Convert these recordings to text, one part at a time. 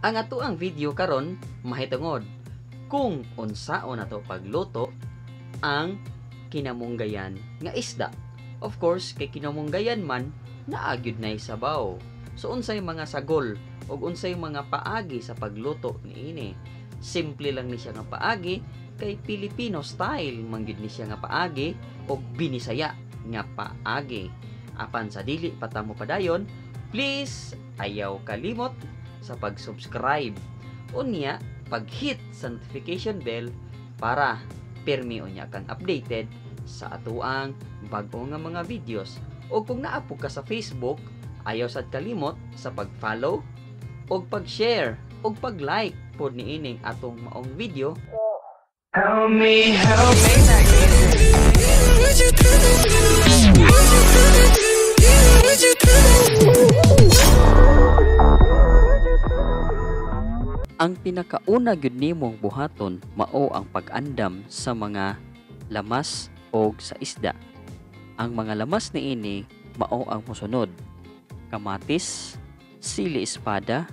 Ang atoang video karon mahitungod kung unsaon nato pagluto ang kinamunggayan nga isda. Of course, kay kinamunggayan man, naa gyud nay sabaw. So unsay mga sagol ug unsay mga paagi sa pagluto niini? Simple lang ni siya nga paagi kay Filipino style man gyud ni siya nga paagi og Binisaya nga paagi. Apan sa dili pa ta mopadayon, please ayaw kalimot sa pag-subscribe. Unya, pag-hit sa notification bell para pirmi unya kang updated sa atoang bag-o nga mga videos. O kung naa po ka sa Facebook, ayaw sad kalimot sa pag-follow og pag-share og pag-like pod niining atong maong video. Help me, help me. Ang pinakauna gyud nimong buhaton mao ang pag-andam sa mga lamas og sa isda. Ang mga lamas niini mao ang mosunod: kamatis, sili espada,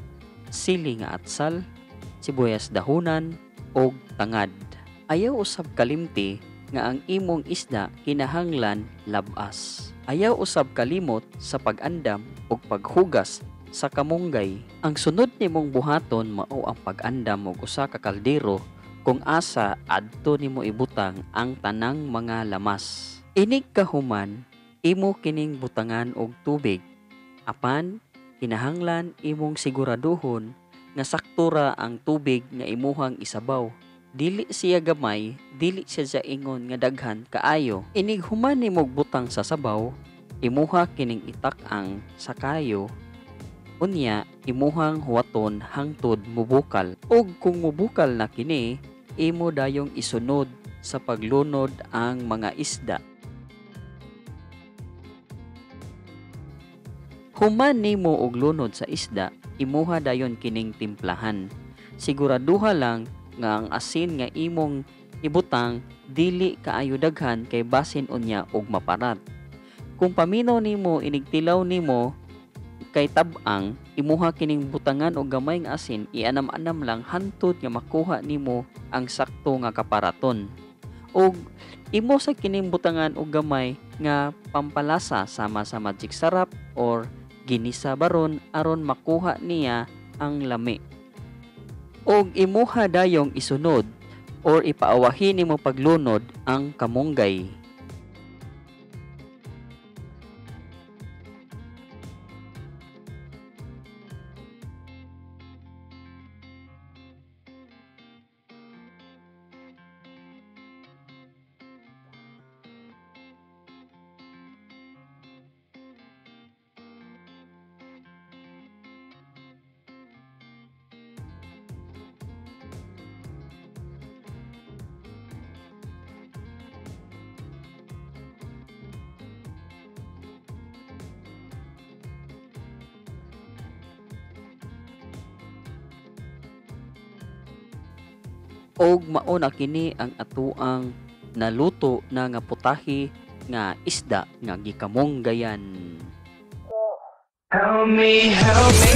sili nga atsal, sibuyas dahunan og tangad. Ayaw usab kalimti nga ang imong isda kinahanglan labas. Ayaw usab kalimot sa pag-andam og paghugas sa kamunggay. Ang sunod nimong buhaton mao ang pag-andam og usa ka kaldero kung asa adto nimo ibutang ang tanang mga lamas. Inig kahuman, imo kining butangan og tubig. Apan kinahanglan imong siguraduhon nga sakto ra ang tubig nga imuhang isabaw. Dili siya gamay, dili siya sa ingon nga daghan kaayo. Inig human nimog butang sa sabaw, imuha kining itak-ang sa kayo. Unya, imuhang huwaton hangtod mubukal. Ug kung mubukal na kini, imo dayong isunod sa paglunod ang mga isda. Human nimo og lunod sa isda, imuha dayon kining timplahan. Siguraduha lang nga ang asin nga imong ibutang dili kaayo daghan kay basin unya og maparat. Kung paminaw nimo inigtilaw nimo kay tab-ang, imuha kining butangan og gamay nga asin, ianam-anam lang hantod nga makuha nimo ang sakto nga kaparaton. Og imo sa kining butangan og gamay nga pampalasa sama sa Magic Sarap or ginisa baron aron makuha niya ang lami. Og imuha dayong isunod or ipaawahin nimo paglunod ang kamunggay. Og mao na kini ang atoang naluto na nga putahe nga isda nga gikamunggayan. Help me, help me.